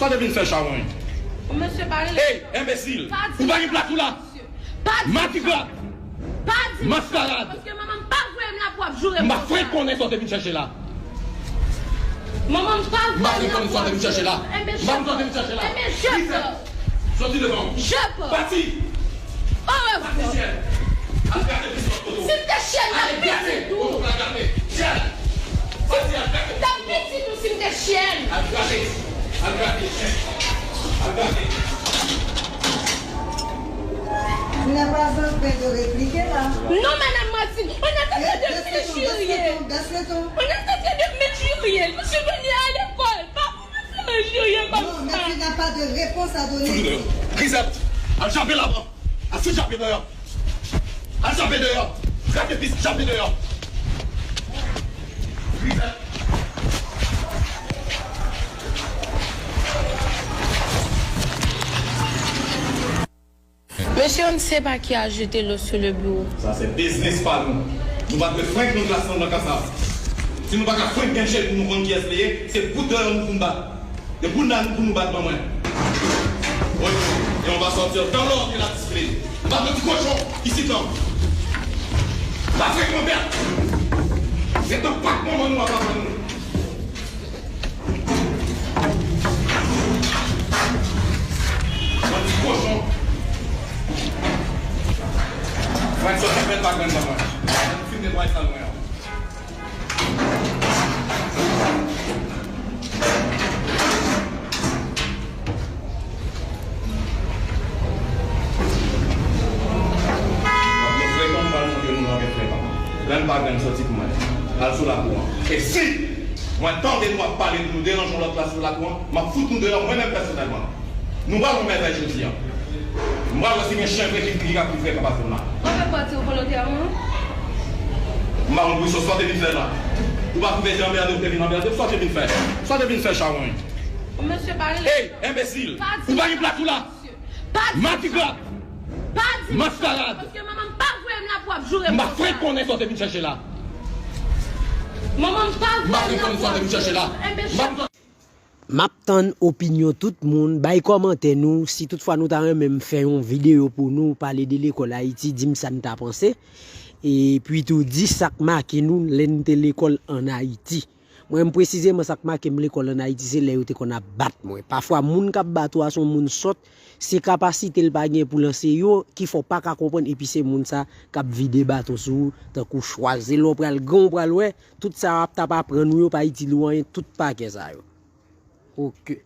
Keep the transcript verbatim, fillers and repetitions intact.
Sa w te vin fè, chawony? Mesye, pa rele. Ey, enbesil! Ou pa gen plas ou la? Matigra! Maskarad! Paske manman m pa voye m la pou w ap joure m konsa. M pa frenk konnen sa w te vin chèche la. Manman m pa voye m la pou w ap joure m konsa. M pa frenk konnen sa w te vin chèche la. Enben, je pars. Enben, je pars. Soti devan m. Je pars. Pati! Au revoir. Pati, syèl. Al grate pis lòt kote. Si m te syèl, m t ap piti tou. Al grate. Syèl. Pati, al grate. M t ap piti tou si m te syèl. Al grate. Al grate. Al grate. Tu n'as pas besoin de répliquer là. Non, madame Martine, on est en train de m'injurier. Baisse le ton, baisse le ton, baisse le ton. On est en train de m'injurier. Je suis venue à l'école, pas pour me faire injurier comme ça. Non, mais tu n'as pas de réponse à donner ici. Grisette, al jape lavan. Al fout jape deyò. Al jape deyò. Grate pis, jape deyò. Grisette. Monsieur, on ne sait pas qui a jeté l'eau sur le bureau. Sa se biznis pa nou. Nou pa dwe frenk nan klas nou nan ka sa. Si nou pa ka frenk gen chèz pou nou konn kiyès li ye, se bout deyò nou pou nou bat. E pou nan nou pou nou bat ban mwen. Wi. E on va sortir dans l'ordre et la discipline. M pa vle ti kochon isit non. Pa frenk mwen bèt. Se tan pa manman nou a papa nou. Bann ti kochon. Mwen soti fèt pa grenn nan mwen. Mwen fin netwaye sal mwen an. Grenn pa grenn soti pou mwen. Al sou lakou an. E si mwen tande nou ap pale, nou deranje yon lòt klas sou lakou an, m ap fout nou deyò mwen menm pèsonèlman. Nou pral yon mèvèy jodi a. M pral wè si gen chen vre ki, ki ka, ki vre ka pase m la. Ou fè pati volontèman? M pa konn pou sa w te vin fè la. Ou pa twouve se anmède w te vin anmède m? Sa w te vin fè? Sa w te vin fè, chawony? Mesye, pa rele. Ey, enbesil! Ou pa gen plas ou la! Matigra! Maskarad! Paske manman m pa voye m la pou w ap joure m konsa. M pa frenk konnen sa w te vin chèche la. Manman m pa voye m la pou w ap joure m. M pa frenk konnen sa w te vin chèche la. M ap tann opinyon tout moun, bay kòmantè nou, si toutfwa nou ta renmen m fè yon videyo pou nou pale de lekòl Ayiti, di m sa n ta panse. Epi tou, di sa k make nou lè n te lekòl ann Ayiti. Mwen menm presizeman, sa k make m lekòl ann Ayiti, se lè yo te konn ap bat mwen. Pafwa, moun k ap bat ou a se yon moun sòt, se kapasite l pa gen pou l anseye w ki fè w pa ka konprann, epi se moun sa k ap vide baton sou ou, tankou chwaze lè w pral gran, w pral wè, tout sa w ap t ap aprann ou yo pa itil ou anyen, tout pakè sa yo. Oke.